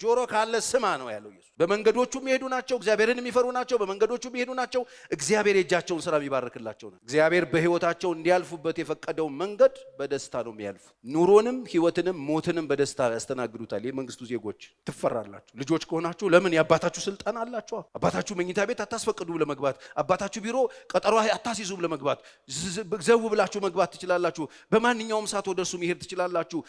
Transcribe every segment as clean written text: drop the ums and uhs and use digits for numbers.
ጆሮ ካለ ስማ ነው ያለው ኢየሱስ። በመንገዶቹ የሚሄዱ ናቸው፣ እግዚአብሔርን የሚፈሩ ናቸው። በመንገዶቹ የሚሄዱ ናቸው፣ እግዚአብሔር የእጃቸውን ስራ የሚባርክላቸው ነው። እግዚአብሔር በሕይወታቸው እንዲያልፉበት የፈቀደው መንገድ በደስታ ነው የሚያልፉ። ኑሮንም ሕይወትንም ሞትንም በደስታ ያስተናግዱታል። የመንግስቱ ዜጎች ትፈራላችሁ። ልጆች ከሆናችሁ ለምን የአባታችሁ ስልጣን አላችሁ። አባታችሁ መኝታ ቤት አታስፈቅዱም ለመግባት። አባታችሁ ቢሮ ቀጠሮ አታስይዙም ለመግባት። ዘው ብላችሁ መግባት ትችላላችሁ። በማንኛውም ሰዓት ወደ እርሱ መሄድ ትችላላችሁ።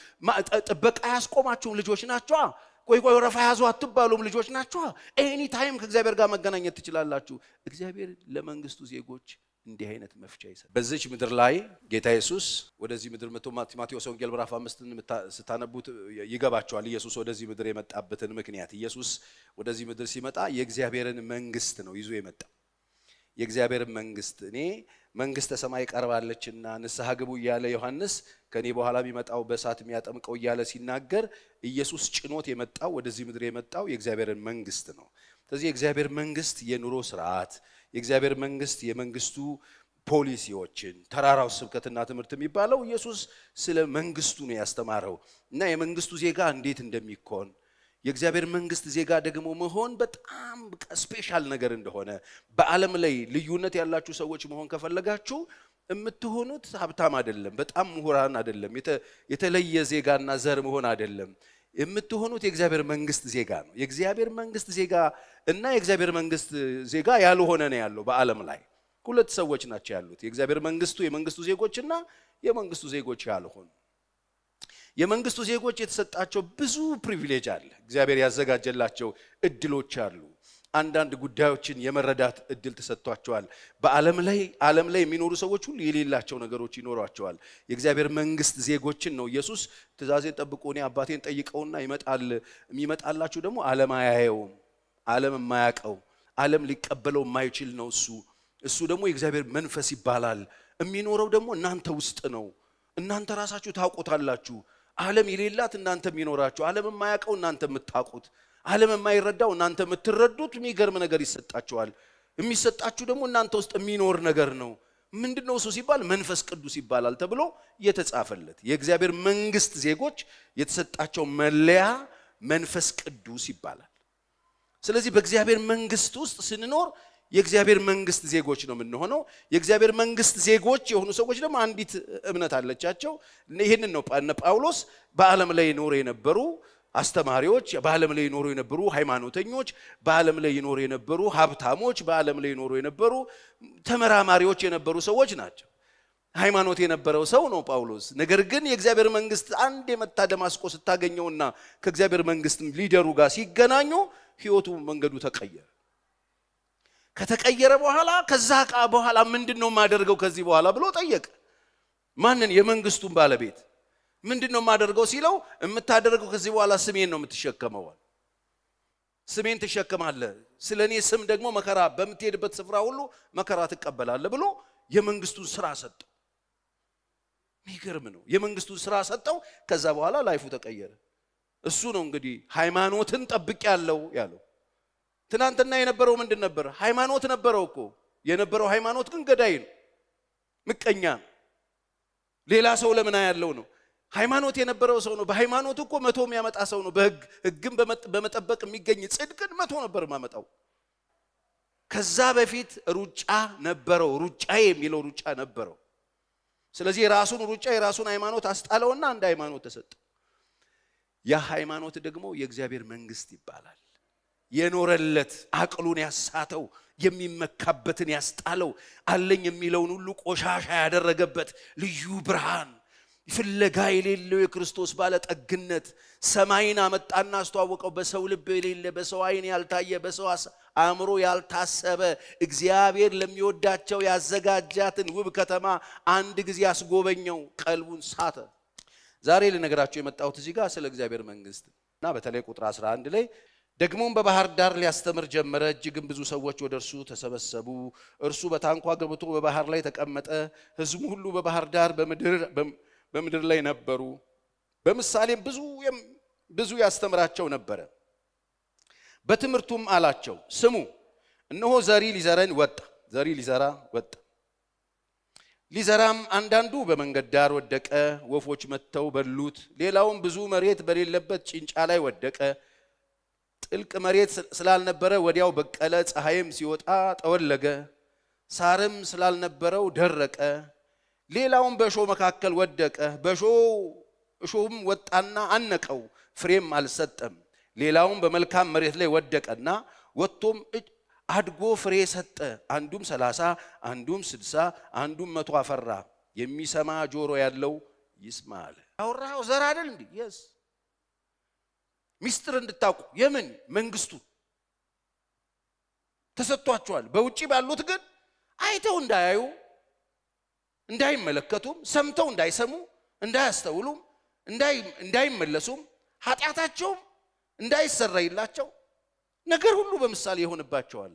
ጥበቃ አያስቆማችሁም። ልጆች ናቸዋ። ቆይ ቆይ ወረፋ ያዙ አትባሉም። ልጆች ናቸዋ። Any time ከእግዚአብሔር ጋር መገናኘት ትችላላችሁ። እግዚአብሔር ለመንግስቱ ዜጎች እንዲህ አይነት መፍቻ ይሰጣል። በዚች ምድር ላይ ጌታ ኢየሱስ ወደዚህ ምድር መጥቶ ማቴዎስ ወንጌል ምዕራፍ 5ን ስታነቡት ይገባቸዋል። ኢየሱስ ወደዚህ ምድር የመጣበትን ምክንያት። ኢየሱስ ወደዚህ ምድር ሲመጣ የእግዚአብሔርን መንግስት ነው ይዞ የመጣ። የእግዚአብሔርን መንግስት፣ እኔ መንግስተ ሰማይ ቀርባለችና ንስሐ ግቡ እያለ ዮሐንስ፣ ከኔ በኋላ የሚመጣው በእሳት የሚያጠምቀው እያለ ሲናገር፣ ኢየሱስ ጭኖት የመጣው፣ ወደዚህ ምድር የመጣው የእግዚአብሔርን መንግስት ነው። ስለዚህ የእግዚአብሔር መንግስት የኑሮ ስርዓት፣ የእግዚአብሔር መንግስት የመንግስቱ ፖሊሲዎችን፣ ተራራው ስብከትና ትምህርት የሚባለው ኢየሱስ ስለ መንግስቱ ነው ያስተማረው እና የመንግስቱ ዜጋ እንዴት እንደሚኮን፣ የእግዚአብሔር መንግስት ዜጋ ደግሞ መሆን በጣም special ነገር እንደሆነ፣ በዓለም ላይ ልዩነት ያላችሁ ሰዎች መሆን ከፈለጋችሁ የምትሆኑት ሀብታም አይደለም፣ በጣም ምሁራን አይደለም፣ የተለየ ዜጋና ዘር መሆን አይደለም። የምትሆኑት የእግዚአብሔር መንግስት ዜጋ ነው። የእግዚአብሔር መንግስት ዜጋ እና የእግዚአብሔር መንግስት ዜጋ ያልሆነ ነው ያለው። በዓለም ላይ ሁለት ሰዎች ናቸው ያሉት፣ የእግዚአብሔር መንግስቱ የመንግስቱ ዜጎችና የመንግስቱ ዜጎች ያልሆኑ። የመንግስቱ ዜጎች የተሰጣቸው ብዙ privilege አለ። እግዚአብሔር ያዘጋጀላቸው እድሎች አሉ። አንዳንድ ጉዳዮችን የመረዳት እድል ተሰጥቷቸዋል። በዓለም ላይ ዓለም ላይ የሚኖሩ ሰዎች ሁሉ የሌላቸው ነገሮች ይኖሯቸዋል። የእግዚአብሔር መንግስት ዜጎችን ነው ኢየሱስ ትእዛዜን ጠብቆ እኔ አባቴን ጠይቀውና ይመጣል። የሚመጣላችሁ ደግሞ ዓለም አያየውም፣ ዓለም የማያውቀው፣ ዓለም ሊቀበለው የማይችል ነው እሱ። እሱ ደግሞ የእግዚአብሔር መንፈስ ይባላል። የሚኖረው ደግሞ እናንተ ውስጥ ነው። እናንተ ራሳችሁ ታውቁታላችሁ። ዓለም የሌላት እናንተ የሚኖራችሁ፣ ዓለም የማያውቀው እናንተ የምታውቁት፣ ዓለም የማይረዳው እናንተ የምትረዱት የሚገርም ነገር ይሰጣችኋል። የሚሰጣችሁ ደግሞ እናንተ ውስጥ የሚኖር ነገር ነው። ምንድን ነው እሱ ሲባል መንፈስ ቅዱስ ይባላል ተብሎ የተጻፈለት የእግዚአብሔር መንግስት ዜጎች የተሰጣቸው መለያ መንፈስ ቅዱስ ይባላል። ስለዚህ በእግዚአብሔር መንግስት ውስጥ ስንኖር የእግዚአብሔር መንግስት ዜጎች ነው የምንሆነው። የእግዚአብሔር መንግስት ዜጎች የሆኑ ሰዎች ደግሞ አንዲት እምነት አለቻቸው። ይህንን ነው እነ ጳውሎስ በዓለም ላይ ይኖሩ የነበሩ አስተማሪዎች፣ በዓለም ላይ ይኖሩ የነበሩ ሃይማኖተኞች፣ በዓለም ላይ ይኖሩ የነበሩ ሀብታሞች፣ በዓለም ላይ ይኖሩ የነበሩ ተመራማሪዎች የነበሩ ሰዎች ናቸው። ሃይማኖት የነበረው ሰው ነው ጳውሎስ። ነገር ግን የእግዚአብሔር መንግስት አንድ የመታ ደማስቆ ስታገኘውና ከእግዚአብሔር መንግስት leader ኡ ጋር ሲገናኙ ህይወቱ መንገዱ ተቀየረ። ከተቀየረ በኋላ ከዛ ዕቃ በኋላ ምንድን ነው የማደርገው ከዚህ በኋላ ብሎ ጠየቀ። ማንን? የመንግስቱን ባለቤት። ምንድን ነው የማደርገው ሲለው የምታደርገው ከዚህ በኋላ ስሜን ነው የምትሸከመው። ስሜን ትሸከማለህ። ስለ እኔ ስም ደግሞ መከራ በምትሄድበት ስፍራ ሁሉ መከራ ትቀበላለህ ብሎ የመንግስቱን ስራ ሰጠው። የሚገርም ነው። የመንግስቱን ስራ ሰጠው። ከዛ በኋላ life ኡ ተቀየረ። እሱ ነው እንግዲህ ሃይማኖትን ጠብቅ ያለው ያለው። ትናንትና የነበረው ምንድን ነበር? ሃይማኖት ነበረው እኮ። የነበረው ሃይማኖት ግን ገዳይ ነው፣ ምቀኛ ነው። ሌላ ሰው ለምን ያለው ነው። ሃይማኖት የነበረው ሰው ነው። በሃይማኖቱ እኮ 100 የሚያመጣ ሰው ነው። በህግ ህግን በመጠበቅ የሚገኝ ጽድቅን 100 ነበር የማመጣው። ከዛ በፊት ሩጫ ነበረው፣ ሩጫ የሚለው ሩጫ ነበረው። ስለዚህ የራሱን ሩጫ የራሱን ሃይማኖት አስጣለውና አንድ ሃይማኖት ተሰጠ። ያ ሃይማኖት ደግሞ የእግዚአብሔር መንግስት ይባላል። የኖረለት አቅሉን ያሳተው፣ የሚመካበትን ያስጣለው፣ አለኝ የሚለውን ሁሉ ቆሻሻ ያደረገበት ልዩ ብርሃን፣ ፍለጋ የሌለው የክርስቶስ ባለጠግነት ሰማይን አመጣና አስተዋወቀው። በሰው ልብ የሌለ፣ በሰው ዓይን ያልታየ፣ በሰው አእምሮ ያልታሰበ፣ እግዚአብሔር ለሚወዳቸው ያዘጋጃትን ውብ ከተማ አንድ ጊዜ አስጎበኘው፣ ቀልቡን ሳተ። ዛሬ ልነግራችሁ የመጣሁት እዚህ ጋር ስለ እግዚአብሔር መንግስት እና በተለይ ቁጥር 11 ላይ ደግሞም በባህር ዳር ሊያስተምር ጀመረ። እጅግም ብዙ ሰዎች ወደ እርሱ ተሰበሰቡ። እርሱ በታንኳ ገብቶ በባህር ላይ ተቀመጠ። ሕዝቡ ሁሉ በባህር ዳር በምድር ላይ ነበሩ። በምሳሌም ብዙ ብዙ ያስተምራቸው ነበረ። በትምህርቱም አላቸው፣ ስሙ፣ እነሆ ዘሪ ሊዘረን ወጣ። ዘሪ ሊዘራ ወጣ። ሊዘራም አንዳንዱ በመንገድ ዳር ወደቀ፣ ወፎች መጥተው በሉት። ሌላውም ብዙ መሬት በሌለበት ጭንጫ ላይ ወደቀ። ጥልቅ መሬት ስላልነበረ ወዲያው በቀለ፣ ፀሐይም ሲወጣ ጠወለገ፣ ሳርም ስላልነበረው ደረቀ። ሌላውም በእሾህ መካከል ወደቀ፣ እሾህም ወጣና አነቀው፣ ፍሬም አልሰጠም። ሌላውም በመልካም መሬት ላይ ወደቀና ወጥቶም አድጎ ፍሬ ሰጠ። አንዱም 30፣ አንዱም 60፣ አንዱም 100 አፈራ። የሚሰማ ጆሮ ያለው ይስማ አለ። ያወራኸው ዘር አይደል እንዴ? Yes። ሚስጥር እንድታውቁ የምን መንግስቱ ተሰጥቷቸዋል። በውጪ ባሉት ግን አይተው እንዳያዩ፣ እንዳይመለከቱም፣ ሰምተው እንዳይሰሙ፣ እንዳያስተውሉም፣ እንዳይመለሱም፣ ኃጢአታቸውም እንዳይሰረይላቸው ነገር ሁሉ በምሳሌ ይሆንባቸዋል።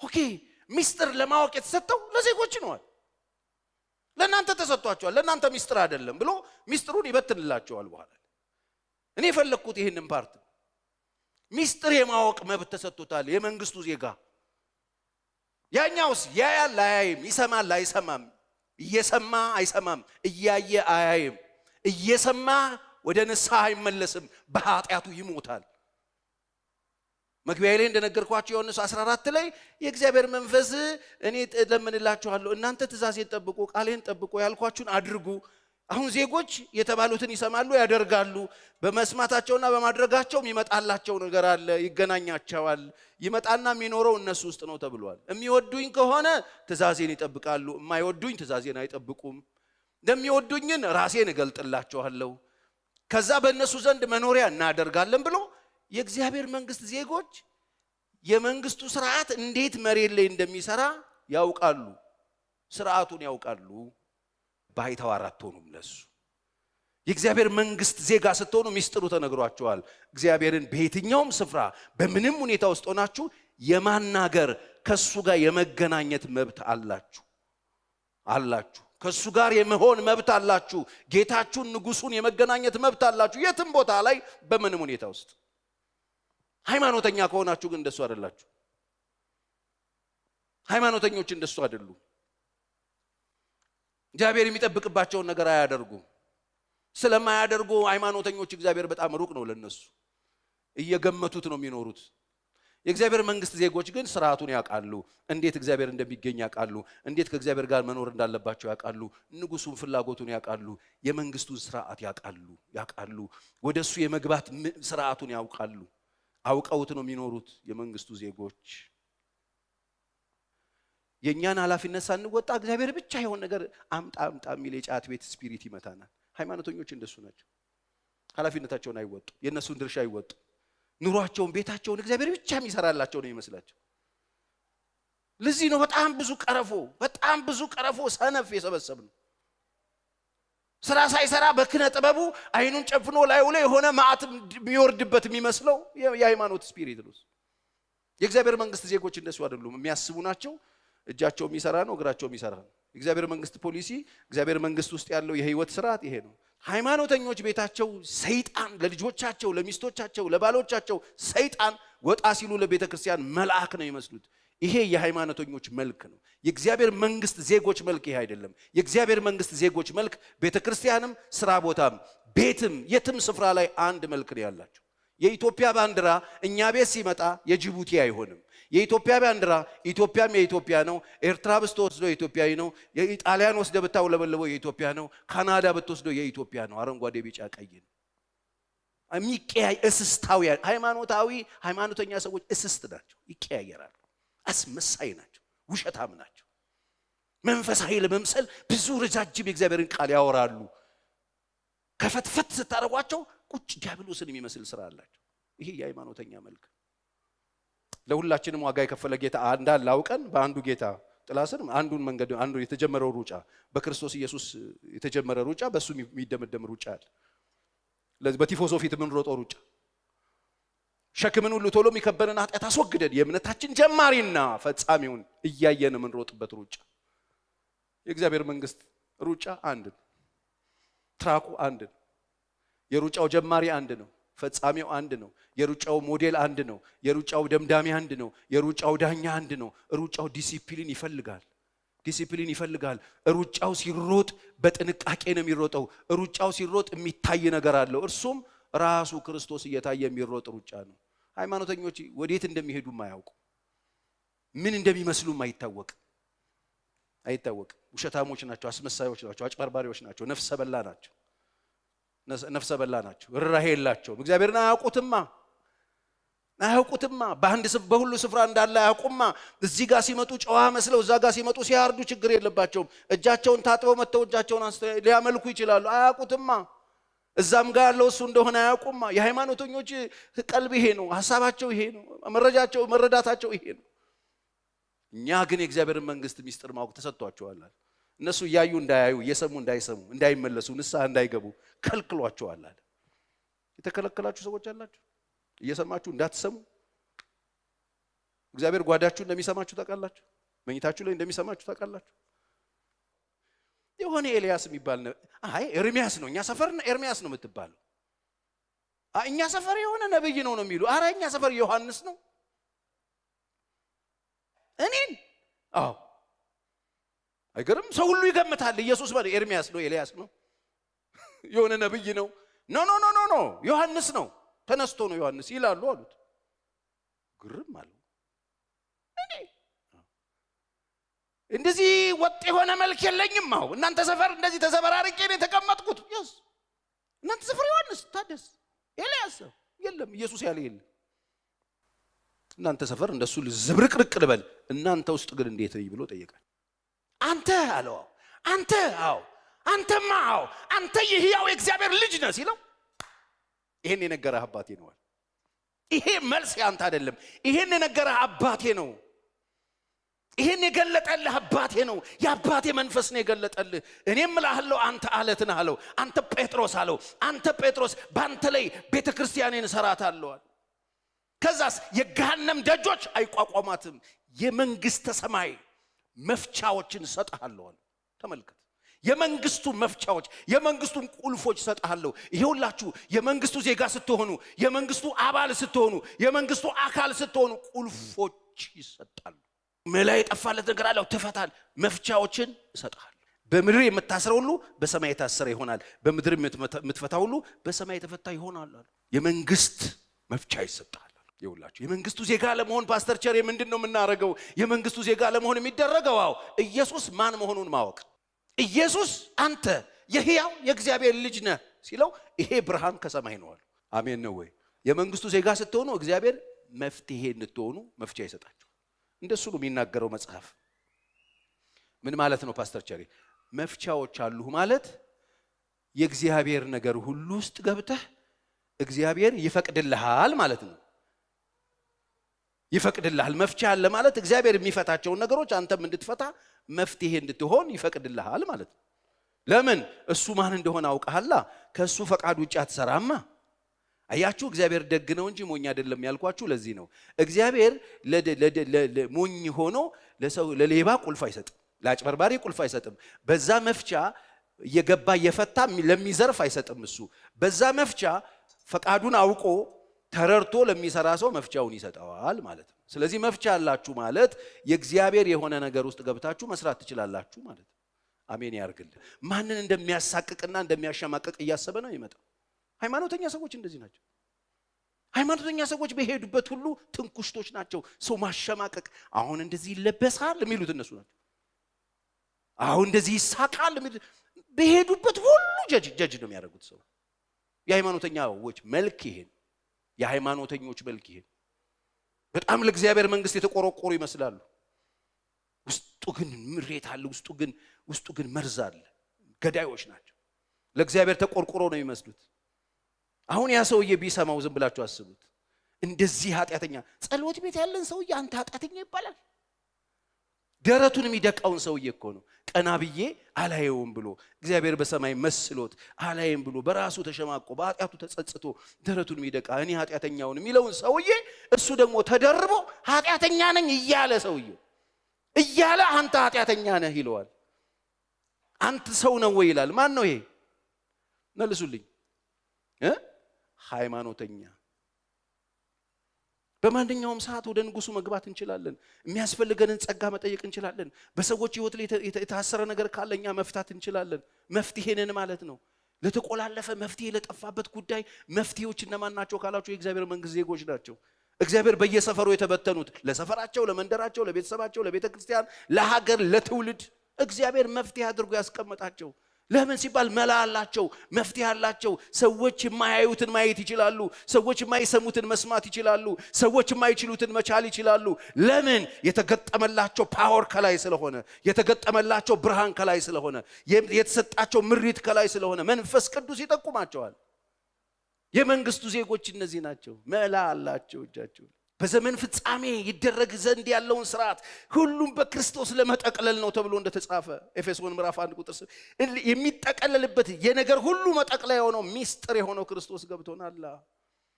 Okay፣ ሚስጥር ለማወቅ የተሰጠው ለዜጎች ነው። ለእናንተ ተሰጥቷቸዋል፣ ለእናንተ ሚስጥር አይደለም ብሎ ሚስጥሩን ይበትንላቸዋል። በኋላ እኔ የፈለግኩት ይህንን part፣ ሚስጥር የማወቅ መብት ተሰጥቶታል የመንግስቱ ዜጋ። ያኛውስ ያያል አያይም፣ ይሰማል አይሰማም፣ እየሰማ አይሰማም፣ እያየ አያይም፣ እየሰማ ወደ ንስሐ አይመለስም፣ በኃጢአቱ ይሞታል። መግቢያ ላይ እንደነገርኳቸው ዮሐንስ 14 ላይ የእግዚአብሔር መንፈስ እኔ እለምንላችኋለሁ፣ እናንተ ትእዛዜን ጠብቁ፣ ቃሌን ጠብቁ፣ ያልኳችሁን አድርጉ። አሁን ዜጎች የተባሉትን ይሰማሉ፣ ያደርጋሉ። በመስማታቸውና በማድረጋቸው የሚመጣላቸው ነገር አለ፣ ይገናኛቸዋል። ይመጣና የሚኖረው እነሱ ውስጥ ነው ተብሏል። የሚወዱኝ ከሆነ ትእዛዜን ይጠብቃሉ፣ የማይወዱኝ ትእዛዜን አይጠብቁም። ለሚወዱኝን ራሴን እገልጥላቸዋለሁ፣ ከዛ በእነሱ ዘንድ መኖሪያ እናደርጋለን ብሎ የእግዚአብሔር መንግስት ዜጎች የመንግስቱ ስርዓት እንዴት መሬት ላይ እንደሚሰራ ያውቃሉ፣ ስርዓቱን ያውቃሉ። ባይተዋር አትሆኑም ለሱ። የእግዚአብሔር መንግስት ዜጋ ስትሆኑ ሚስጥሩ ተነግሯቸዋል። እግዚአብሔርን በየትኛውም ስፍራ በምንም ሁኔታ ውስጥ ሆናችሁ የማናገር፣ ከሱ ጋር የመገናኘት መብት አላችሁ። ከሱ ጋር የመሆን መብት አላችሁ። ጌታችሁን ንጉሱን የመገናኘት መብት አላችሁ። የትም ቦታ ላይ በምንም ሁኔታ ውስጥ። ሃይማኖተኛ ከሆናችሁ ግን እንደሱ አይደላችሁ። ሃይማኖተኞች እንደሱ አይደሉም። እግዚአብሔር የሚጠብቅባቸውን ነገር አያደርጉም። ስለማያደርጉ ሃይማኖተኞች እግዚአብሔር በጣም ሩቅ ነው ለነሱ። እየገመቱት ነው የሚኖሩት። የእግዚአብሔር መንግስት ዜጎች ግን ስርዓቱን ያውቃሉ። እንዴት እግዚአብሔር እንደሚገኝ ያውቃሉ። እንዴት ከእግዚአብሔር ጋር መኖር እንዳለባቸው ያውቃሉ። ንጉሱን ፍላጎቱን ያውቃሉ። የመንግስቱን ስርዓት ያውቃሉ። ወደሱ የመግባት ስርዓቱን ያውቃሉ። አውቀውት ነው የሚኖሩት የመንግስቱ ዜጎች። የእኛን ኃላፊነት ሳንወጣ እግዚአብሔር ብቻ የሆነ ነገር አምጣ አምጣ የሚል የጫት ቤት spirit ይመታናል። ሃይማኖተኞች እንደሱ ናቸው። ኃላፊነታቸውን አይወጡ፣ የእነሱን ድርሻ አይወጡ። ኑሯቸውን፣ ቤታቸውን እግዚአብሔር ብቻ የሚሰራላቸው ነው ይመስላቸው። ለዚህ ነው በጣም ብዙ ቀረፎ ሰነፍ የሰበሰብ ነው። ስራ ሳይሰራ በኪነ ጥበቡ አይኑን ጨፍኖ ላዩ ላይ የሆነ መዓት የሚወርድበት የሚመስለው የሃይማኖት spirit ነው። የእግዚአብሔር መንግስት ዜጎች እንደሱ አይደሉም። የሚያስቡ ናቸው። እጃቸው የሚሰራ ነው፣ እግራቸው የሚሰራ ነው። የእግዚአብሔር መንግስት ፖሊሲ፣ እግዚአብሔር መንግስት ውስጥ ያለው የህይወት ስርዓት ይሄ ነው። ሃይማኖተኞች ቤታቸው ሰይጣን፣ ለልጆቻቸው፣ ለሚስቶቻቸው፣ ለባሎቻቸው ሰይጣን፣ ወጣ ሲሉ ለቤተ ክርስቲያን መልአክ ነው የሚመስሉት። ይሄ የሃይማኖተኞች መልክ ነው። የእግዚአብሔር መንግስት ዜጎች መልክ ይሄ አይደለም። የእግዚአብሔር መንግስት ዜጎች መልክ ቤተ ክርስቲያንም፣ ስራ ቦታም፣ ቤትም፣ የትም ስፍራ ላይ አንድ መልክ ነው ያላቸው። የኢትዮጵያ ባንዲራ እኛ ቤት ሲመጣ የጅቡቲ አይሆንም። የኢትዮጵያ ባንዲራ ኢትዮጵያም የኢትዮጵያ ነው። ኤርትራ ብትወስደው የኢትዮጵያዊ ነው። የኢጣሊያን ወስደ ብታውለበልበው የኢትዮጵያ ነው። ካናዳ ብትወስደው የኢትዮጵያ ነው። አረንጓዴ፣ ቢጫ፣ ቀይ ነው። የሚቀያይ እስስታውያን ሃይማኖተኛ ሰዎች እስስት ናቸው፣ ይቀያየራሉ። አስመሳይ ናቸው፣ ውሸታም ናቸው። መንፈሳዊ ለመምሰል ብዙ ረጃጅም የእግዚአብሔርን ቃል ያወራሉ። ከፈትፈት ስታደርጓቸው ቁጭ ዲያብሎስን የሚመስል ስራ አላቸው። ይሄ የሃይማኖተኛ መልክ። ለሁላችንም ዋጋ የከፈለ ጌታ እንዳለ አውቀን በአንዱ ጌታ ጥላ ስር አንዱን መንገድ፣ አንዱ የተጀመረው ሩጫ፣ በክርስቶስ ኢየሱስ የተጀመረ ሩጫ፣ በእሱ የሚደመደም ሩጫ አለ። ለዚህ በቲፎዞ ፊት የምንሮጠው ሩጫ፣ ሸክምን ሁሉ ቶሎ የሚከበንን ኃጢአት አስወግደን የእምነታችን ጀማሪና ፈጻሚውን እያየን የምንሮጥበት ሩጫ። የእግዚአብሔር መንግስት ሩጫ አንድ ነው። Track ኡ አንድ ነው። የሩጫው ጀማሪ አንድ ነው። ፈጻሚው አንድ ነው። የሩጫው ሞዴል አንድ ነው። የሩጫው ደምዳሚ አንድ ነው። የሩጫው ዳኛ አንድ ነው። ሩጫው ዲሲፕሊን ይፈልጋል። ዲሲፕሊን ይፈልጋል። ሩጫው ሲሮጥ በጥንቃቄ ነው የሚሮጠው። ሩጫው ሲሮጥ የሚታይ ነገር አለው። እርሱም ራሱ ክርስቶስ እየታየ የሚሮጥ ሩጫ ነው። ሃይማኖተኞች ወዴት እንደሚሄዱም አያውቁ፣ ምን እንደሚመስሉም አይታወቅ። ውሸታሞች ናቸው፣ አስመሳዮች ናቸው፣ አጭበርባሪዎች ናቸው፣ ነፍሰ በላ ናቸው። ነፍሰ በላ ናቸው። ርኅራኄ የላቸውም። እግዚአብሔርን አያውቁትማ አያውቁትማ። በአንድ በሁሉ ስፍራ እንዳለ አያውቁማ። እዚህ ጋር ሲመጡ ጨዋ መስለው እዛ ጋር ሲመጡ ሲያርዱ ችግር የለባቸውም። እጃቸውን ታጥበው መጥተው እጃቸውን አንስተው ሊያመልኩ ይችላሉ። አያውቁትማ። እዛም ጋር ያለው እሱ እንደሆነ አያውቁማ። የሃይማኖተኞች ቀልብ ይሄ ነው፣ ሀሳባቸው ይሄ ነው፣ መረጃቸው መረዳታቸው ይሄ ነው። እኛ ግን የእግዚአብሔርን መንግስት ሚስጥር ማወቅ ተሰጥቷቸዋል። እነሱ እያዩ እንዳያዩ፣ እየሰሙ እንዳይሰሙ፣ እንዳይመለሱ፣ ንስሐ እንዳይገቡ ከልክሏቸዋል። የተከለከላችሁ ሰዎች አላችሁ፣ እየሰማችሁ እንዳትሰሙ። እግዚአብሔር ጓዳችሁ እንደሚሰማችሁ ታውቃላችሁ። መኝታችሁ ላይ እንደሚሰማችሁ ታውቃላችሁ። የሆነ ኤልያስ የሚባል፣ አይ ኤርሚያስ ነው፣ እኛ ሰፈር ኤርሚያስ ነው የምትባለው። እኛ ሰፈር የሆነ ነብይ ነው ነው የሚሉ። አረ እኛ ሰፈር ዮሐንስ ነው። እኔን አዎ አይገርም? ሰው ሁሉ ይገምታል። ኢየሱስ ማለት ኤርሚያስ ነው፣ ኤልያስ ነው፣ የሆነ ነብይ ነው። No, no, no, no, no፣ ዮሐንስ ነው፣ ተነስቶ ነው ዮሐንስ ይላሉ አሉት። ግርም አለው። እኔ እንደዚህ ወጥ የሆነ መልክ የለኝም። አዎ እናንተ ሰፈር እንደዚህ ተዘበራርቄ ነው የተቀመጥኩት። Yes፣ እናንተ ሰፈር ዮሐንስ፣ ታደስ፣ ኤልያስ የለም፣ ኢየሱስ ያለ የለም። እናንተ ሰፈር እንደሱ ዝብርቅርቅ ልበል፣ እናንተ ውስጥ ግን እንዴት ነኝ ብሎ ጠየቃል። አንተ አለው፣ አንተ አዎ፣ አንተማ አዎ፣ አንተ የሕያው የእግዚአብሔር ልጅ ነህ ሲለው ይሄን የነገረህ አባቴ ነው አለ። ይሄ መልስ ያንተ አይደለም። ይሄን የነገረህ አባቴ ነው። ይሄን የገለጠልህ አባቴ ነው። የአባቴ መንፈስ ነው የገለጠልህ። እኔም እልሃለሁ አንተ አለት ነህ አለው። አንተ ጴጥሮስ አለው። አንተ ጴጥሮስ፣ በአንተ ላይ ቤተ ክርስቲያኔን እሰራታለሁ አለ። ከዛስ የገሃነም ደጆች አይቋቋማትም። የመንግስተ ሰማይ መፍቻዎችን እሰጥሃለሁ አለ። ተመልከት። የመንግስቱ መፍቻዎች፣ የመንግስቱን ቁልፎች እሰጥሃለሁ። ይሄውላችሁ የመንግስቱ ዜጋ ስትሆኑ፣ የመንግስቱ አባል ስትሆኑ፣ የመንግስቱ አካል ስትሆኑ ቁልፎች ይሰጣሉ። መላ የጠፋለት ነገር አለው፣ ትፈታል። መፍቻዎችን እሰጥሃለሁ። በምድር የምታስረው ሁሉ በሰማይ የታሰረ ይሆናል፣ በምድር የምትፈታ ሁሉ በሰማይ የተፈታ ይሆናል አለ። የመንግስት መፍቻ ይሰጣል። ይኸውላችሁ የመንግስቱ ዜጋ ለመሆን ፓስተር ቸሬ ምንድን ነው የምናደርገው? የመንግስቱ ዜጋ ለመሆን የሚደረገው አዎ ኢየሱስ ማን መሆኑን ማወቅ። ኢየሱስ አንተ የሕያው የእግዚአብሔር ልጅ ነህ ሲለው ይሄ ብርሃን ከሰማይ ነው አሉ። አሜን ነው ወይ? የመንግስቱ ዜጋ ስትሆኑ እግዚአብሔር መፍትሄ እንድትሆኑ መፍቻ ይሰጣችኋል። እንደሱ ነው የሚናገረው መጽሐፍ። ምን ማለት ነው ፓስተር ቸሬ? መፍቻዎች አሉ ማለት የእግዚአብሔር ነገር ሁሉ ውስጥ ገብተህ እግዚአብሔር ይፈቅድልሃል ማለት ነው። ይፈቅድልሃል። መፍቻ አለ ማለት እግዚአብሔር የሚፈታቸውን ነገሮች አንተም እንድትፈታ መፍትሄ እንድትሆን ይፈቅድልሃል ማለት ነው። ለምን? እሱ ማን እንደሆነ አውቀሃላ። ከእሱ ፈቃድ ውጭ አትሰራማ። አያችሁ፣ እግዚአብሔር ደግ ነው እንጂ ሞኝ አይደለም ያልኳችሁ ለዚህ ነው። እግዚአብሔር ሞኝ ሆኖ ለሰው ለሌባ ቁልፍ አይሰጥም፣ ለአጭበርባሪ ቁልፍ አይሰጥም። በዛ መፍቻ እየገባ እየፈታ ለሚዘርፍ አይሰጥም። እሱ በዛ መፍቻ ፈቃዱን አውቆ ተረድቶ ለሚሰራ ሰው መፍቻውን ይሰጠዋል ማለት ነው። ስለዚህ መፍቻ አላችሁ ማለት የእግዚአብሔር የሆነ ነገር ውስጥ ገብታችሁ መስራት ትችላላችሁ ማለት ነው። አሜን ያርግልን። ማንን እንደሚያሳቅቅና እንደሚያሸማቅቅ እያሰበ ነው የሚመጣው። ሃይማኖተኛ ሰዎች እንደዚህ ናቸው። ሃይማኖተኛ ሰዎች በሄዱበት ሁሉ ትንኩሽቶች ናቸው። ሰው ማሸማቀቅ፣ አሁን እንደዚህ ይለበሳል የሚሉት እነሱ ናቸው። አሁን እንደዚህ ይሳቃል የሚሉት፣ በሄዱበት ሁሉ judge judge ነው የሚያደርጉት ሰው። የሃይማኖተኛዎች መልክ ይሄ ነው። የሃይማኖተኞች መልክ ይሄ ነው። በጣም ለእግዚአብሔር መንግስት የተቆረቆሩ ይመስላሉ። ውስጡ ግን ምሬት አለ። ውስጡ ግን መርዝ አለ። ገዳዮች ናቸው። ለእግዚአብሔር ተቆርቆሮ ነው የሚመስሉት። አሁን ያ ሰውዬ ቢሰማው ዝም ብላችሁ አስቡት። እንደዚህ ኃጢአተኛ ጸሎት ቤት ያለን ሰውዬ አንተ ኃጢአተኛ ይባላል። ደረቱን የሚደቃውን ሰውዬ እኮ ነው። ቀና ብዬ አላየውም ብሎ እግዚአብሔር በሰማይ መስሎት አላየም ብሎ በራሱ ተሸማቆ በኃጢአቱ ተጸጽቶ ደረቱን የሚደቃ እኔ ኃጢአተኛውን የሚለውን ሰውዬ እሱ ደግሞ ተደርቦ ኃጢአተኛ ነኝ እያለ ሰውዬው እያለ አንተ ኃጢአተኛ ነህ ይለዋል። አንተ ሰው ነው ወይ ይላል። ማን ነው ይሄ? መልሱልኝ። ሃይማኖተኛ። በማንኛውም ሰዓት ወደ ንጉሱ መግባት እንችላለን። የሚያስፈልገንን ጸጋ መጠየቅ እንችላለን። በሰዎች ሕይወት ላይ የታሰረ ነገር ካለ እኛ መፍታት እንችላለን። መፍትሄ ነን ማለት ነው። ለተቆላለፈ መፍትሄ ለጠፋበት ጉዳይ መፍትሄዎች እነማን ናቸው ካላችሁ የእግዚአብሔር መንግስት ዜጎች ናቸው። እግዚአብሔር በየሰፈሩ የተበተኑት ለሰፈራቸው፣ ለመንደራቸው፣ ለቤተሰባቸው፣ ለቤተ ክርስቲያን፣ ለሀገር፣ ለትውልድ እግዚአብሔር መፍትሄ አድርጎ ያስቀመጣቸው። ለምን ሲባል መላ አላቸው፣ መፍትሄ አላቸው። ሰዎች የማያዩትን ማየት ይችላሉ። ሰዎች የማይሰሙትን መስማት ይችላሉ። ሰዎች የማይችሉትን መቻል ይችላሉ። ለምን? የተገጠመላቸው power ከላይ ስለሆነ፣ የተገጠመላቸው ብርሃን ከላይ ስለሆነ፣ የተሰጣቸው ምሪት ከላይ ስለሆነ መንፈስ ቅዱስ ይጠቁማቸዋል። የመንግስቱ ዜጎች እነዚህ ናቸው። መላ አላቸው እጃቸው። በዘመን ፍጻሜ ይደረግ ዘንድ ያለውን ስርዓት ሁሉም በክርስቶስ ለመጠቅለል ነው ተብሎ እንደተጻፈ ኤፌሶን ምዕራፍ 1 ቁጥር የሚጠቀለልበት የነገር ሁሉ መጠቅለያ የሆነው ሚስጥር የሆነው ክርስቶስ ገብቶናል።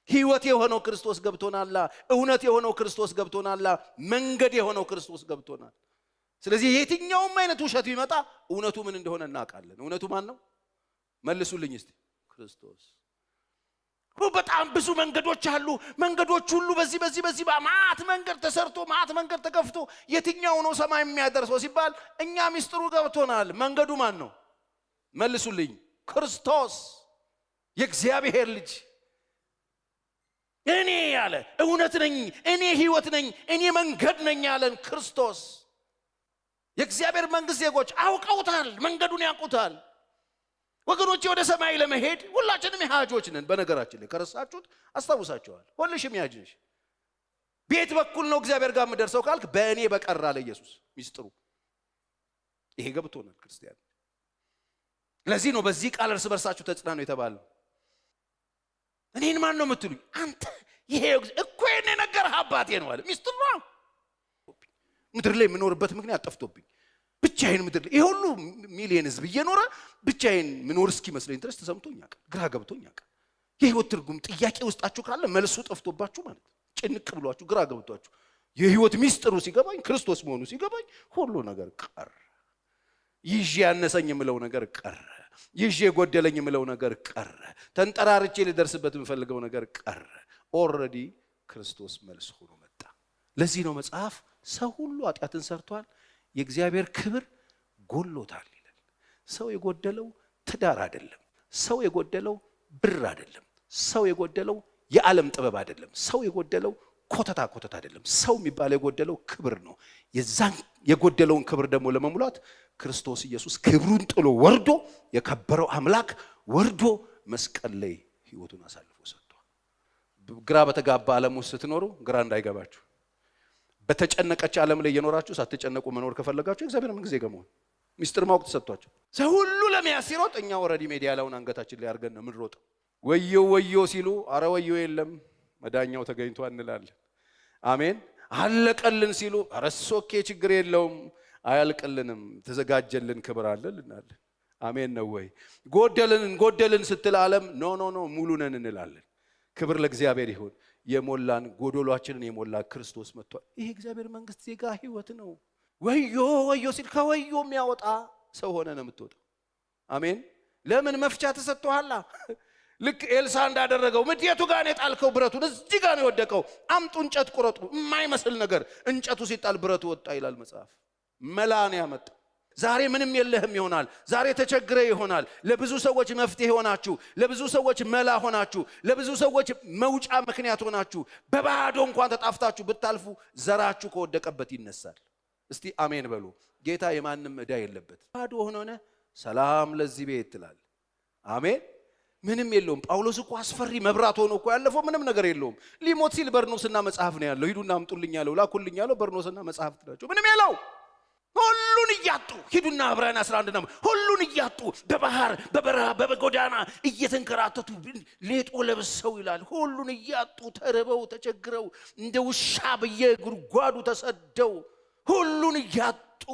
ሕይወት የሆነው ክርስቶስ ገብቶናል። እውነት የሆነው ክርስቶስ ገብቶናል። መንገድ የሆነው ክርስቶስ ገብቶናል። ስለዚህ የትኛውም አይነት ውሸት ቢመጣ እውነቱ ምን እንደሆነ እናውቃለን። እውነቱ ማን ነው? መልሱልኝ እስቲ። ክርስቶስ። በጣም ብዙ መንገዶች አሉ። መንገዶች ሁሉ በዚህ በዚህ በዚህ ማት መንገድ ተሰርቶ ማት መንገድ ተከፍቶ የትኛው ነው ሰማይ የሚያደርሰው ሲባል እኛ ሚስጥሩ ገብቶናል። መንገዱ ማን ነው? መልሱልኝ። ክርስቶስ የእግዚአብሔር ልጅ። እኔ ያለ እውነት ነኝ፣ እኔ ሕይወት ነኝ፣ እኔ መንገድ ነኝ ያለን ክርስቶስ። የእግዚአብሔር መንግስት ዜጎች አውቀውታል፣ መንገዱን ያውቁታል። ወገኖቼ ወደ ሰማይ ለመሄድ ሁላችንም የሃጆች ነን። በነገራችን ላይ ከረሳችሁት አስታውሳችኋል። ሁልሽም የሃጅ ነሽ። ቤት በኩል ነው እግዚአብሔር ጋር የምደርሰው ካልክ በእኔ በቀር አለ ኢየሱስ። ሚስጥሩ ይሄ ገብቶናል ክርስቲያን። ለዚህ ነው በዚህ ቃል እርስ በርሳችሁ ተጽናኑ የተባለው። እኔን ማን ነው የምትሉኝ? አንተ ይሄ እኮ የኔ ነገር አባቴ ነው አለ። ሚስጥሩ ነው። ምድር ላይ የምኖርበት ምክንያት ጠፍቶብኝ ብቻዬን ምድር ላይ ይሄ ሁሉ ሚሊየን ህዝብ እየኖረ ብቻዬን ምኖር እስኪመስለኝ ድረስ ተሰምቶኝ ያውቃል። ግራ ገብቶኝ ያውቃል። የህይወት ትርጉም ጥያቄ ውስጣችሁ ካለ መልሱ ጠፍቶባችሁ ማለት ነው። ጭንቅ ብሏችሁ ግራ ገብቷችሁ የህይወት ሚስጥሩ ሲገባኝ ክርስቶስ መሆኑ ሲገባኝ ሁሉ ነገር ቀረ። ይዤ ያነሰኝ የምለው ነገር ቀረ። ይዤ የጎደለኝ የምለው ነገር ቀረ። ተንጠራርቼ ልደርስበት የምፈልገው ነገር ቀረ። Already ክርስቶስ መልስ ሆኖ መጣ። ለዚህ ነው መጽሐፍ ሰው ሁሉ ኃጢአትን ሰርቷል የእግዚአብሔር ክብር ጎሎታል ይላል። ሰው የጎደለው ትዳር አይደለም። ሰው የጎደለው ብር አይደለም። ሰው የጎደለው የዓለም ጥበብ አይደለም። ሰው የጎደለው ኮተታ ኮተታ አይደለም። ሰው የሚባለው የጎደለው ክብር ነው። የዛን የጎደለውን ክብር ደግሞ ለመሙላት ክርስቶስ ኢየሱስ ክብሩን ጥሎ ወርዶ የከበረው አምላክ ወርዶ መስቀል ላይ ሕይወቱን አሳልፎ ሰጥቷል። ግራ በተጋባ ዓለም ውስጥ ስትኖሩ ግራ እንዳይገባችሁ፣ በተጨነቀች ዓለም ላይ እየኖራችሁ ሳትጨነቁ መኖር ከፈለጋችሁ እግዚአብሔር ምን ጊዜ ገመሆን ሚስጥር ማወቅ ተሰጥቷቸው ሰው ሁሉ ለመያዝ ሲሮጥ እኛ already ሜዳሊያውን አንገታችን ላይ አድርገን ነው የምንሮጠው። ወዮ ወዮ ሲሉ አረ ወዮ የለም መዳኛው ተገኝቷል እንላለን። አሜን። አለቀልን ሲሉ አረ okay ችግር የለውም አያልቅልንም፣ ተዘጋጀልን ክብር አለ እንላለን። አሜን ነው ወይ? ጎደልን ጎደልን ስትል ዓለም no no no ሙሉ ነን እንላለን። ክብር ለእግዚአብሔር ይሁን። የሞላን ጎዶሏችንን የሞላ ክርስቶስ መጥቷል። ይሄ እግዚአብሔር መንግስት ዜጋ ህይወት ነው። ወዮ ወዮ ሲል ከወዮ የሚያወጣ ሰው ሆነ ነው የምትወጣው። አሜን። ለምን መፍቻ ተሰጥቶሃል? ልክ ኤልሳ እንዳደረገው ምድየቱ ጋር ነው የጣልከው ብረቱን፣ እዚህ ጋር ነው የወደቀው። አምጡ እንጨት ቁረጡ። የማይመስል ነገር እንጨቱ ሲጣል ብረቱ ወጣ ይላል መጽሐፍ። መላ ነው ያመጣ። ዛሬ ምንም የለህም ይሆናል። ዛሬ ተቸግረ ይሆናል። ለብዙ ሰዎች መፍትሄ ሆናችሁ፣ ለብዙ ሰዎች መላ ሆናችሁ፣ ለብዙ ሰዎች መውጫ ምክንያት ሆናችሁ፣ በባዶ እንኳን ተጣፍታችሁ ብታልፉ ዘራችሁ ከወደቀበት ይነሳል። እስቲ አሜን በሉ። ጌታ የማንም ዕዳ የለበት። ባዶ ሆነ ሰላም ለዚህ ቤት ትላል። አሜን። ምንም የለውም። ጳውሎስ እኮ አስፈሪ መብራት ሆኖ እኮ ያለፈው ምንም ነገር የለውም። ሊሞት ሲል በርኖስና መጽሐፍ ነው ያለው። ሂዱና አምጡልኝ ያለው ላኩልኝ ያለው በርኖስና መጽሐፍ ናቸው። ምንም የለው። ሁሉን እያጡ ሂዱና ዕብራውያን 11 ነው። ሁሉን እያጡ በባህር በበረሃ በጎዳና እየተንከራተቱ ሌጦ ለብሰው ይላል። ሁሉን እያጡ ተርበው ተቸግረው እንደ ውሻ በየጉድጓዱ ተሰደው ሁሉን እያጡ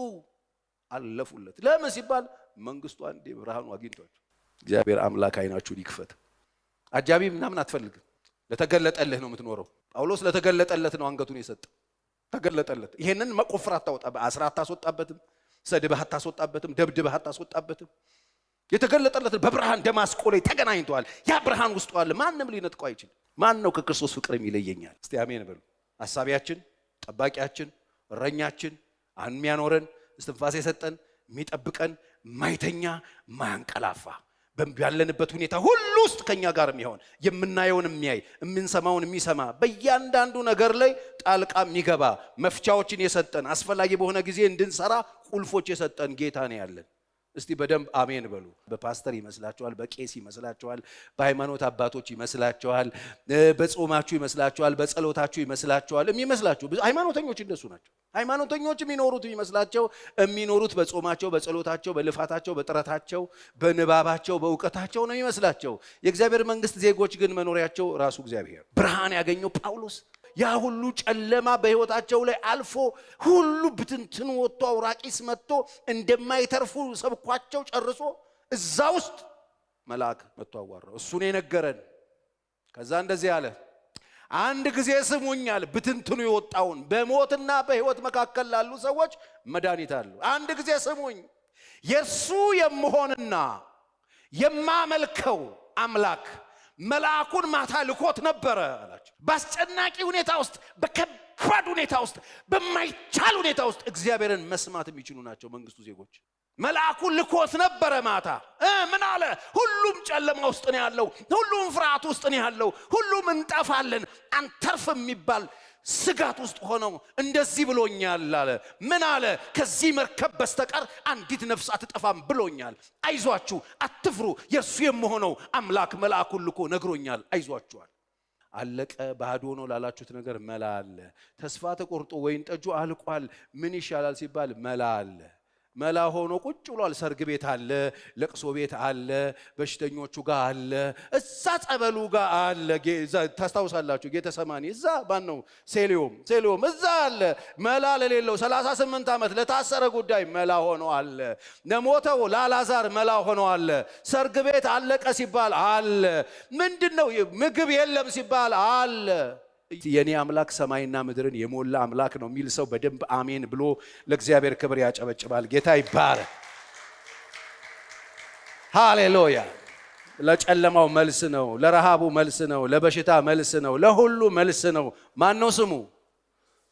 አለፉለት። ለምን ሲባል መንግስቱ አንዴ ብርሃኑ አግኝቷቸው። እግዚአብሔር አምላክ አይናችሁን ይክፈት። አጃቢ ምናምን አትፈልግም። ለተገለጠልህ ነው የምትኖረው። ጳውሎስ ለተገለጠለት ነው አንገቱን የሰጠ። ተገለጠለት። ይሄንን መቆፈር አታወጣ፣ አስራ አታስወጣበትም፣ ሰድበህ አታስወጣበትም፣ ደብድበህ አታስወጣበትም። የተገለጠለት በብርሃን ደማስቆ ላይ ተገናኝተዋል። ያ ብርሃን ውስጡ አለ። ማንም ሊነጥቀው አይችልም። ማን ነው ከክርስቶስ ፍቅር የሚለየኛል? እስቲ አሜን በሉ። አሳቢያችን፣ ጠባቂያችን፣ እረኛችን፣ የሚያኖረን፣ እስትንፋስ የሰጠን፣ የሚጠብቀን፣ ማይተኛ ማያንቀላፋ፣ ያለንበት ሁኔታ ሁሉ ውስጥ ከኛ ጋር የሚሆን፣ የምናየውን የሚያይ፣ የምንሰማውን የሚሰማ፣ በእያንዳንዱ ነገር ላይ ጣልቃ የሚገባ፣ መፍቻዎችን የሰጠን፣ አስፈላጊ በሆነ ጊዜ እንድንሰራ ቁልፎች የሰጠን ጌታ ነው ያለን። እስቲ በደንብ አሜን በሉ። በፓስተር ይመስላችኋል፣ በቄስ ይመስላችኋል፣ በሃይማኖት አባቶች ይመስላችኋል፣ በጾማችሁ ይመስላችኋል፣ በጸሎታችሁ ይመስላችኋል። የሚመስላችሁ ሃይማኖተኞች እንደሱ ናቸው። ሃይማኖተኞች የሚኖሩት የሚመስላቸው የሚኖሩት በጾማቸው፣ በጸሎታቸው፣ በልፋታቸው፣ በጥረታቸው፣ በንባባቸው፣ በእውቀታቸው ነው የሚመስላቸው። የእግዚአብሔር መንግስት ዜጎች ግን መኖሪያቸው ራሱ እግዚአብሔር። ብርሃን ያገኘው ጳውሎስ ያ ሁሉ ጨለማ በሕይወታቸው ላይ አልፎ ሁሉ ብትንትን ወጥቶ አውራቂስ መጥቶ እንደማይተርፉ ሰብኳቸው ጨርሶ እዛ ውስጥ መልአክ መጥቶ አዋራው። እሱን የነገረን። ከዛ እንደዚህ አለ፣ አንድ ጊዜ ስሙኛል። ብትንትኑ የወጣውን በሞትና በሕይወት መካከል ላሉ ሰዎች መድኃኒት አሉ። አንድ ጊዜ ስሙኝ፣ የእርሱ የምሆንና የማመልከው አምላክ መልአኩን ማታ ልኮት ነበረ አላቸው። በአስጨናቂ ሁኔታ ውስጥ፣ በከባድ ሁኔታ ውስጥ፣ በማይቻል ሁኔታ ውስጥ እግዚአብሔርን መስማት የሚችሉ ናቸው መንግስቱ ዜጎች። መልአኩን ልኮት ነበረ ማታ። ምን አለ? ሁሉም ጨለማ ውስጥ ነው ያለው። ሁሉም ፍርሃት ውስጥ ነው ያለው። ሁሉም እንጠፋለን አንተርፍም የሚባል ስጋት ውስጥ ሆነው እንደዚህ ብሎኛል አለ። ምን አለ? ከዚህ መርከብ በስተቀር አንዲት ነፍስ አትጠፋም ብሎኛል። አይዟችሁ፣ አትፍሩ። የእርሱ የምሆነው አምላክ መልአኩን ልኮ ነግሮኛል። አይዟችኋል። አለቀ ባዶ ነው ላላችሁት ነገር መላ አለ። ተስፋ ተቆርጦ ወይን ጠጁ አልቋል፣ ምን ይሻላል ሲባል መላ አለ። መላ ሆኖ ቁጭ ብሏል። ሰርግ ቤት አለ፣ ለቅሶ ቤት አለ፣ በሽተኞቹ ጋር አለ፣ እዛ ጸበሉ ጋር አለ። ታስታውሳላችሁ፣ ጌተሰማኒ እዛ ማን ነው ሴሊዮም ሴሊዮም እዛ አለ። መላ ለሌለው 38 ዓመት ለታሰረ ጉዳይ መላ ሆኖ አለ። ለሞተው ለአልዓዛር መላ ሆኖ አለ። ሰርግ ቤት አለቀ ሲባል አለ። ምንድን ነው ምግብ የለም ሲባል አለ። የኔ አምላክ ሰማይና ምድርን የሞላ አምላክ ነው የሚል ሰው በደንብ አሜን ብሎ ለእግዚአብሔር ክብር ያጨበጭባል። ጌታ ይባረክ። ሃሌሉያ። ለጨለማው መልስ ነው፣ ለረሃቡ መልስ ነው፣ ለበሽታ መልስ ነው፣ ለሁሉ መልስ ነው። ማን ነው ስሙ?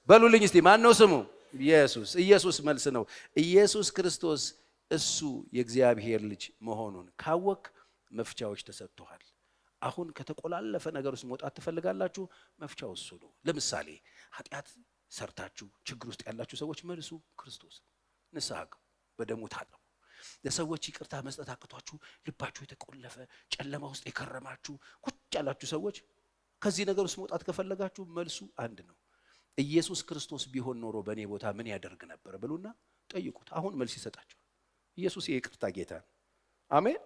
በሉልኝ እስቲ ማን ነው ስሙ? ኢየሱስ። ኢየሱስ መልስ ነው። ኢየሱስ ክርስቶስ እሱ የእግዚአብሔር ልጅ መሆኑን ካወክ መፍቻዎች ተሰጥቶሃል። አሁን ከተቆላለፈ ነገር ውስጥ መውጣት ትፈልጋላችሁ? መፍቻው እሱ ነው። ለምሳሌ ኃጢአት ሰርታችሁ ችግር ውስጥ ያላችሁ ሰዎች መልሱ ክርስቶስ። ንስሐ ግቡ፣ በደሙ ታጠቡ። ለሰዎች ይቅርታ መስጠት አቅቷችሁ ልባችሁ የተቆለፈ ጨለማ ውስጥ የከረማችሁ ቁጭ ያላችሁ ሰዎች ከዚህ ነገር ውስጥ መውጣት ከፈለጋችሁ መልሱ አንድ ነው። ኢየሱስ ክርስቶስ ቢሆን ኖሮ በእኔ ቦታ ምን ያደርግ ነበር ብሉና ጠይቁት። አሁን መልስ ይሰጣችኋል። ኢየሱስ የይቅርታ ጌታ ነው። አሜን።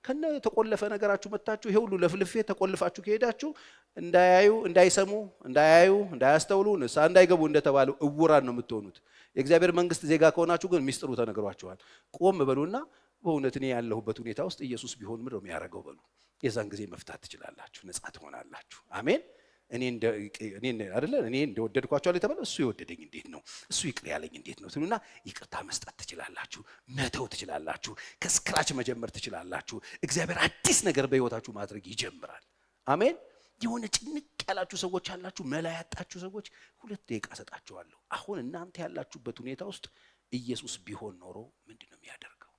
ከነ የተቆለፈ ነገራችሁ መታችሁ ይሄ ሁሉ ለፍልፌ ተቆልፋችሁ ከሄዳችሁ እንዳያዩ፣ እንዳይሰሙ፣ እንዳያዩ፣ እንዳያስተውሉ፣ ንስሐ እንዳይገቡ እንደተባለው እውራን ነው የምትሆኑት። የእግዚአብሔር መንግስት ዜጋ ከሆናችሁ ግን ሚስጥሩ ተነግሯችኋል። ቆም በሉና በእውነት እኔ ያለሁበት ሁኔታ ውስጥ ኢየሱስ ቢሆን ምንድነው የሚያደርገው በሉ። የዛን ጊዜ መፍታት ትችላላችሁ፣ ነጻ ትሆናላችሁ። አሜን። እኔ አይደለ እኔ እንደወደድኳቸው አለ የተባለው እሱ የወደደኝ እንዴት ነው? እሱ ይቅር ያለኝ እንዴት ነው ትሉና ይቅርታ መስጠት ትችላላችሁ፣ መተው ትችላላችሁ፣ ከ scratch መጀመር ትችላላችሁ። እግዚአብሔር አዲስ ነገር በህይወታችሁ ማድረግ ይጀምራል። አሜን። የሆነ ጭንቅ ያላችሁ ሰዎች ያላችሁ፣ መላ ያጣችሁ ሰዎች 2 ደቂቃ እሰጣችኋለሁ። አሁን እናንተ ያላችሁበት ሁኔታ ውስጥ ኢየሱስ ቢሆን ኖሮ ምንድን ነው የሚያደርገው?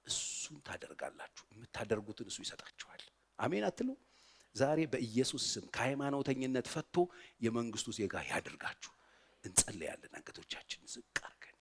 እሱን ታደርጋላችሁ። የምታደርጉትን እሱ ይሰጣችኋል። አሜን አትሉ? ዛሬ በኢየሱስ ስም ከሃይማኖተኝነት ፈቶ የመንግስቱ ዜጋ ያድርጋችሁ። እንጸልያለን። አንገቶቻችን ዝቅ